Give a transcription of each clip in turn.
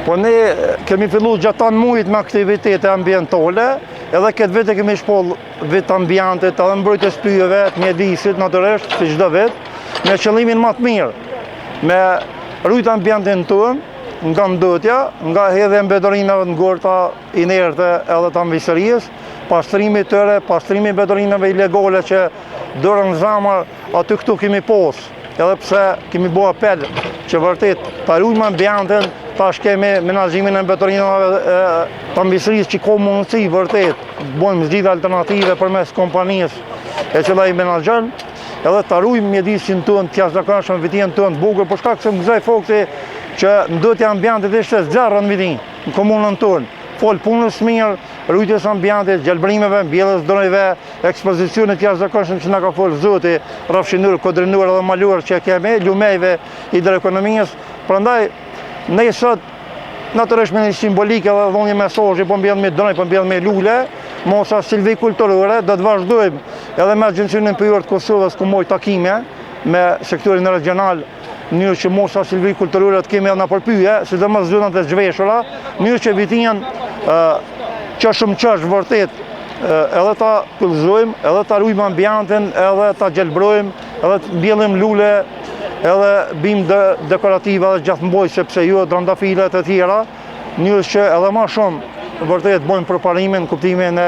Po ne kemi fillu gjatë tanë mujit me aktivitete ambientale, edhe këtë vit e kemi shpall vit ambientit edhe mbrojtjes pyjeve, të mjedisit, natyrisht, si çdo vit, me qëllimin ma të mirë, me rujt ambientin tonë, nga ndotja, nga hedhja e mbeturinave të ngurta, inerte edhe të amvisërisë, pastrimi i tyre, pastrimi i mbeturinave ilegale që dorën në zemër, aty këtu kemi pos, edhe pse kemi bo apel që vërtet ta rujmë ambientin, tash kemi menaxhimin e mbeturinave të amvisërisë që ka mundësi vërtet, bojmë zgjidhje alternative përmes kompanisë e cila i menaxhon, edhe ta rujmë mjedisin tonë të jashtëzakonshëm, Vitinë tonë të bukur, për shkak se më gëzoi fakti që ndotja e ambientit ishte zero në Viti, në komunën tonë. Falë punës mirë, rujtjes ambientit, gjelbrimeve, mbjelljes drunjve, ekspozicionit të jashtëzakonshëm që na ka falë Zoti, rrafshinor, kodrinor edhe malor që kemi, lumejve, hidroekonomisë. Prandaj ne sot natyrisht me një simbolikë edhe dhënie mesazhi, po mbjellim drunj, po mbjellim lule, masa silvikulturore, do të vazhdojmë edhe me Agjencinë Pyjore të Kosovës ku moj takime me sektorin regional në mënyrë që masa silvikulturore të kemi edhe nëpër pyje, sidomos zonat e zhveshura, në mënyrë që Vitinë që shumë që është vërtet edhe ta pyllëzojmë, edhe ta rujmë ambientin, edhe ta gjelbrojmë, edhe të mbjellim lule, edhe bimë dekorative edhe gjatëmbojtëse, sepse jo trëndafile të tjera, në mënyrë që edhe ma shumë vërtet bojmë përparimin, kuptimin e,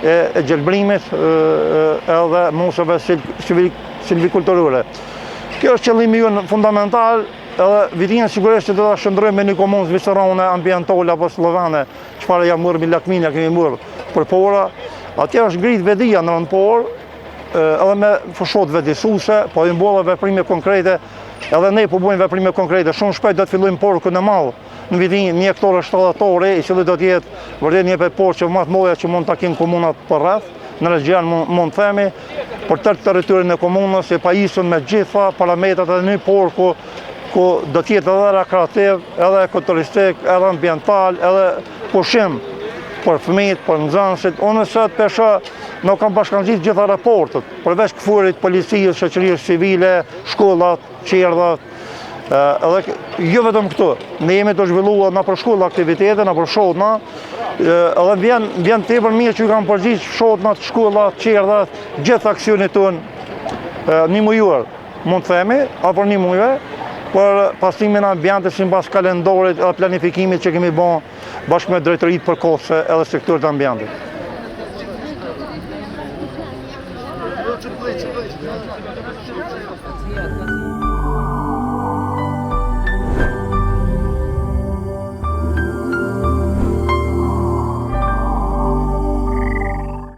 e, e gjelbrimit edhe masave silvikulturore. Kjo është qëllimi jonë fundamental, edhe Vitinë sigurisht që do ta shndërrojmë me një komunë zvicerane, ambientale apo sllovene, çfarë ja murë mi lakmin, ja kemi murë për pora. Atje është ngrit vetëdija në rëndë por, edhe me fushatë vetëdijesuese, po i mbolla veprime konkrete, edhe ne po bojmë veprime konkrete, shumë shpejt do të fillojmë parkun e madh, në Viti, një hektar 70 i cili do të jetë vërtet një prej parqeve më të mëdha që mund ta kenë komunat përreth, në regjion mund të themi, për tërë territorin e komunës e pajisur me gjitha parametrat edhe një parku ku do të jetë edhe rekreativ, edhe ekoturistik, edhe ambiental, edhe pushim për fëmijët, për nxënësit. Unë sot pe shoh, na kanë bashkangjitë gjitha raportet, përveç KFOR-it, policisë, shoqërisë civile, shkollat, çerdhet, edhe jo vetëm këtu, ne jemi tu zhvilluar nëpër shkolla aktivitete, nëpër fshatra, edhe vjen, vjen tepër mirë që i kanë përgjigj fshatrat, shkollat, çerdhet, gjithë aksionit tonë një mujor, mund të themi, apo një mujve, për pastrimin e ambientit sipas kalendarit edhe planifikimit që kemi bo bashkë me drejtoritë përkatëse edhe sektorët e ambientit.